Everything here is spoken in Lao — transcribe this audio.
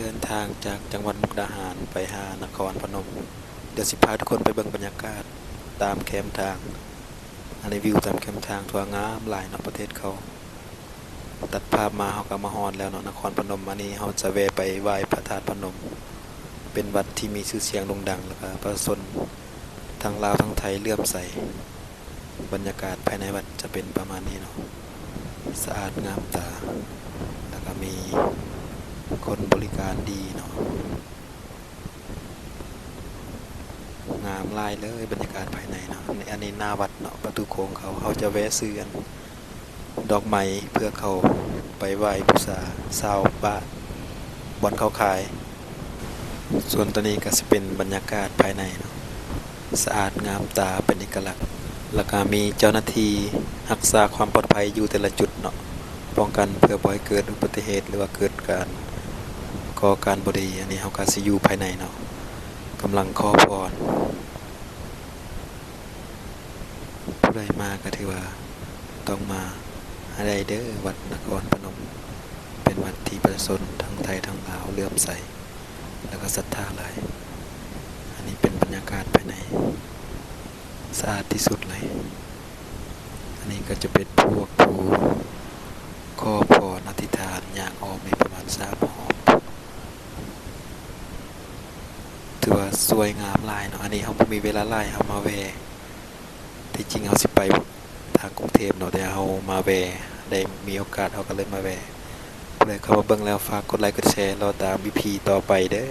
ເດີນທາງຈາກຈັງຫວັດມຸກດາຫານໄປຫານະຄອນພະນົມ. ດຽວຊິພາທຸກຄົນໄປເບິ່ງບັນຍາກາດຕາມແຄມທາງ. ອັນນີ້ວິວຕາມແຄມທາງ ຖືວ່າງາມຫຼາຍເນາະ ປະເທດເຂົາ. ຕັດພາບມາເຮົາກໍມາຮອດແລ້ວເນາະ ນະຄອນພະນົມ. ອັນນີ້ເຮົາຈະແວ່ໄປໄຫວ້ພະທາດພະນົມ ເປັນວັດທີ່ມີຊື່ສຽງໂດ່ງດັງ ແລ້ວກໍປະຊາຊົນທັງລາວທັງໄທເຫຼື້ອມໃສ. ບັນຍາກາດພາຍໃນວັດຈະເປັນປະມານນີ້ເນາະ ສະອາດງາມຕາ ແລ້ວກໍມີຄົນບໍລິການດີເນາະ. ງາມຫຼາຍເລີຍບັນຍາກາດພາຍໃນເນາະ. ອັນນີ້ໜ້າວັດເນາະ ປະຕູໂຂງເຂົາ. ເຮົາຈະແວ່ຊື້ອັນດອກໄມ້ເພື່ອເຂົ້າໄປໄຫວ້ບູຊາຊາວບ້ານ ບ່ອນເຂົາຂາຍ. ສ່ວນໂຕນີ້ກໍຊິເປັນບັນຍາກາດພາຍໃນເນາະ ສະອາດງາມຕາເປັນເອກະລັກ ແລ້ວກໍມີເຈົ້າໜ້າທີ່ຮັກສາຄວາມປອດໄພຢູ່ແຕ່ລະຈຸດເນາະ ປ້ອງກັນເພື່ອບໍ່ໃຫ້ເກີດອຸບັດຕິເຫດ ຫຼືວ່າເກີດການກໍ່ການບໍ່ດີ. ອັນນີ້ເຮົາກໍຊິຢູ່ພາຍໃນເນາະ ກຳລັງຂໍພອນ. ຜູ້ໃດມາກໍຖືວ່າຕ້ອງມາໃຫ້ໄດ້ເດີ ວັດນະຄອນພະນົມ ເປັນວັດທີ່ປະຊາຊົນທັງໄທທັງລາວເຫຼື້ອມໃສ ແລ້ວກໍສັດທາຫຼາຍ. ອັນນີ້ເປັນບັນຍາກາດພາຍໃນ ສະອາດທີ່ສຸດເລີຍ. ອັນນີ້ກໍຈະເປັນພວກຜູ້ຂໍພອນອະທິຖານ ຍ່າງອ້ອມນີ້ປະມານສາມຮອບ. ຖືວ່າສວຍງາມຫຼາຍເນາະ. ອັນນີ້ເຮົາບໍ່ມີເວລາຫຼາຍ ເຮົາມາແວ່ ທີ່ຈິງເຮົາຊິໄປທາງກຸງເທບເນາະ ແຕ່ເຮົາມາແວ່ ໄດ້ມີໂອກາດເຮົາກໍເລີຍມາແວ່. ຜູ້ໃດເຂົ້າມາເບິ່ງແລ້ວ ຝາກກົດໄລກົດແຊ ລໍຕາມອີພີຕໍ່ໄປເດີ.